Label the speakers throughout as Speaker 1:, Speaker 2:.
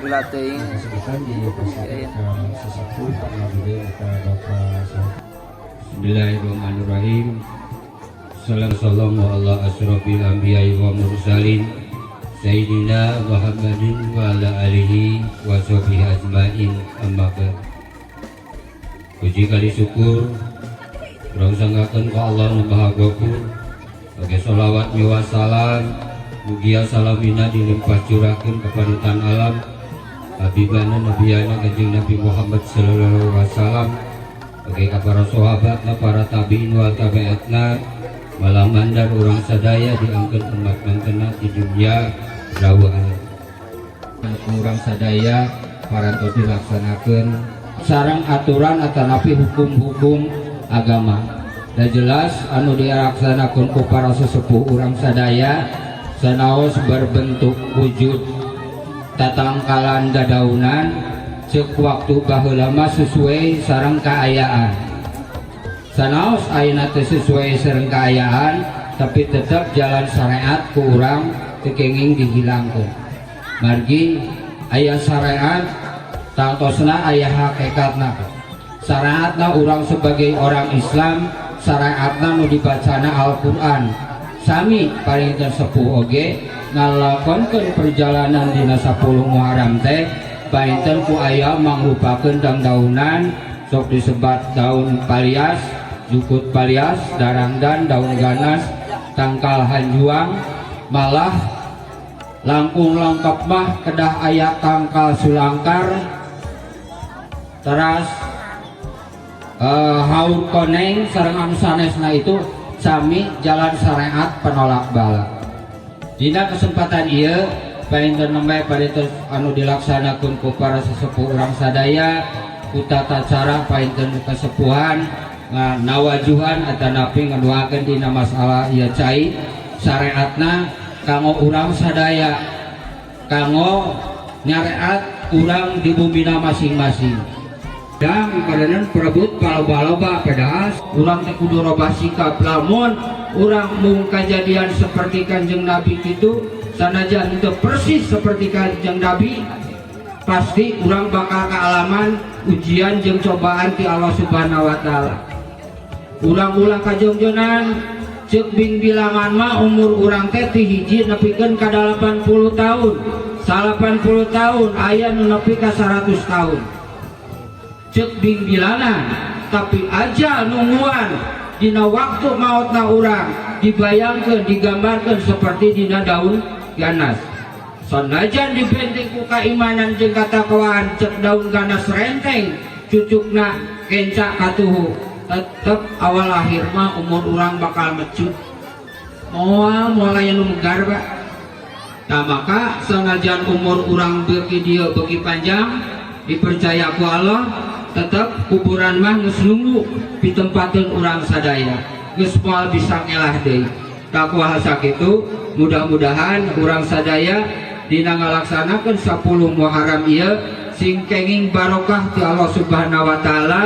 Speaker 1: Lila teuing.
Speaker 2: Kesempatan dipersilakan ke sesepuh juga ke Bapak.
Speaker 3: Bismillahirrahmanirrahim. Assalamualaikum ala asyrafil anbiya'i wa mursalin Sayyidina Muhammadin wa ala alihi wa sahbihi ajmain, amma ba'd. Puji kali syukur urang sanggakeun ka Allah Nu Maha Ghafur. Oge sholawat miwah salam mugia salamina dilimpah curahkeun ka panutan alam, Habibana, Nabiyana, Kanjeng Nabi Muhammad sallallahu alaihi wasallam. Oge ka para sahabatna, para tabiin wal tabiatna, malah mandar urang sadaya diangkeun umat mangkena di dunia rawuh. Urang sadaya parantos dilaksanakeun sareng aturan atanapi hukum-hukum agama dan jelas anu dilaksanakeun ku para sesepuh urang sadaya sanaos berbentuk wujud tatangkalan dadaunan, cek waktu baheula mah sesuai sareng kaayaan. Sanaos ayeuna teu sesuai sareng kaayaan, tapi tetap jalan syariat ku urang teu kenging dihilangkeun, margi aya syariat tangtosna aya hakikatna. Syariatna urang sebagai orang Islam, syariatna nu dibacana Al-Qur'an. Sami paling sepuh oge ngalakonkeun perjalanan dina 10 Muharram teh painten ku aya mangrupakeun dangdaunan, sok disebat daun palias, jukut palias, darangdan, daun ganas, tangkal hanjuang, malah langkung lengkap mah kedah aya tangkal sulangkar, teras haur koneng sareng anu sanesna. Itu sami jalan syariat penolak bala. Dina kesempatan ieu painten nembe pada anu dilaksanakeun ku para sesepuh urang sadaya ku tata cara painten kesepuhan nawajuhan atanapi ngadoakeun dina masalah ieu cai syariatna kanggo urang sadaya, kanggo nyareat urang di bumina masing-masing. Dan karena perebut paloba-loba, padahal urang teh kudu robah sikap. Lamun urang mung kejadian seperti Kanjeng Nabi itu, sanajan itu persis seperti Kanjeng Nabi, pasti urang bakal kealaman ujian jeung cobaan ti Allah Subhanahu wa taala. Urang ulah kajongjonan. Cek bing bilangan mah umur urang teh ti hiji nepikeun ka 80 tahun, 80 tahun, aya nu nepi ka 100 tahun cek bing bilangan, tapi aja nungguan dina waktu mautna urang dibayangkan, digambarkan seperti dina daun ganas. Sanajan dibenteng ku keimanan jeung katakwaan, cek daun ganas renteng cucukna kenca katuhu, tetep awal akhir mah umur urang bakal mecut, moal moal aya nu megar, Pak. Nah, maka sanajan umur urang beuki dieu beuki panjang, dipercaya ku Allah, tetep kuburan mah geus nunggu ditempateun urang sadaya, geus moal bisa ngelah deui. Tak kuasa kitu, mudah-mudahan urang sadaya dina ngalaksanakeun 10 Muharram ieu sing kenging barokah ti Allah Subhanahu wa taala,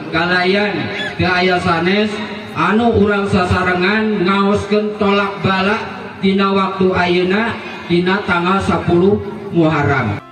Speaker 3: kalayan teu aya sanes anu urang sasarengan ngaoskeun tolak bala dina waktu ayeuna dina tanggal 10 Muharram.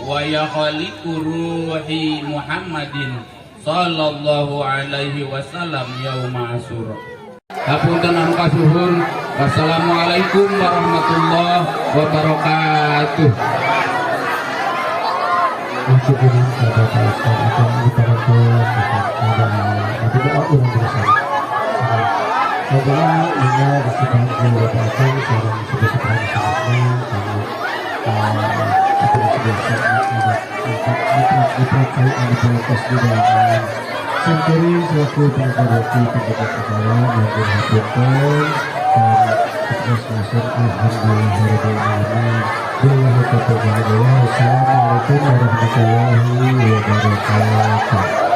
Speaker 1: Wa ya khaliqu ruhi Muhammadin sallallahu alaihi wasallam yauma Asyura. Hapunten anu kasuhun. Wassalamualaikum warahmatullahi wabarakatuh.
Speaker 2: Syukurin ka Bapak Ustaz akan ditawarkan ada doa urang bersama. Doa ini disebut Bapak Akang sareng sepuh karena seperti biasa ada mitra kali anu tos di dalam. Simkuring selaku panitia pembuka acara nyuhunkeun hapunten dan terus masuk. Alhamdulillahirabbil alamin. Billahi taufiq wal hidayah. Wassalamualaikum warahmatullahi wabarakatuh.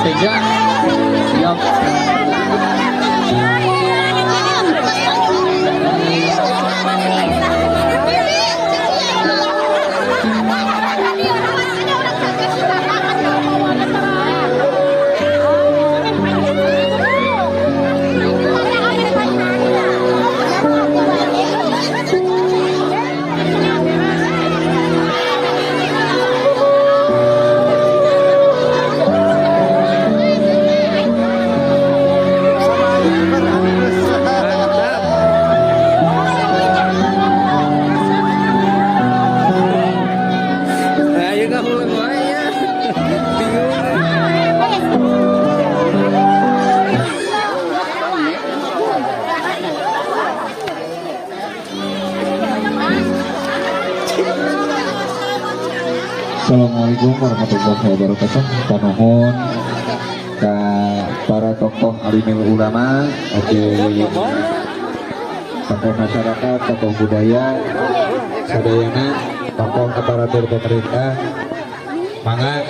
Speaker 3: Tiga, siap.
Speaker 4: Ayo kamu ya. Bingung.
Speaker 5: Assalamualaikum warahmatullahi wabarakatuh. Panuhun ka para tokoh alimil ulama, oke, tokoh masyarakat, tokoh budaya, sadayana, tokoh aparatur pemerintah, mangga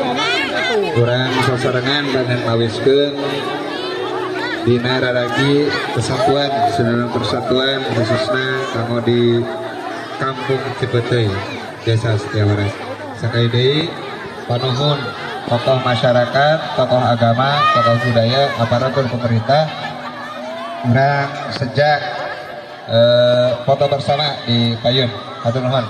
Speaker 5: urang sasarengan dengan mawiskeun dina raragi kesatuan sedulur persatuan, khususnya kanggo di Kampung Cipeuteuy, Desa Setiawaras. Sakali deui panuhun tokoh masyarakat, tokoh agama, tokoh budaya, aparatur pemerintah, urang sejak foto bersama di payun. Hatur nuhun.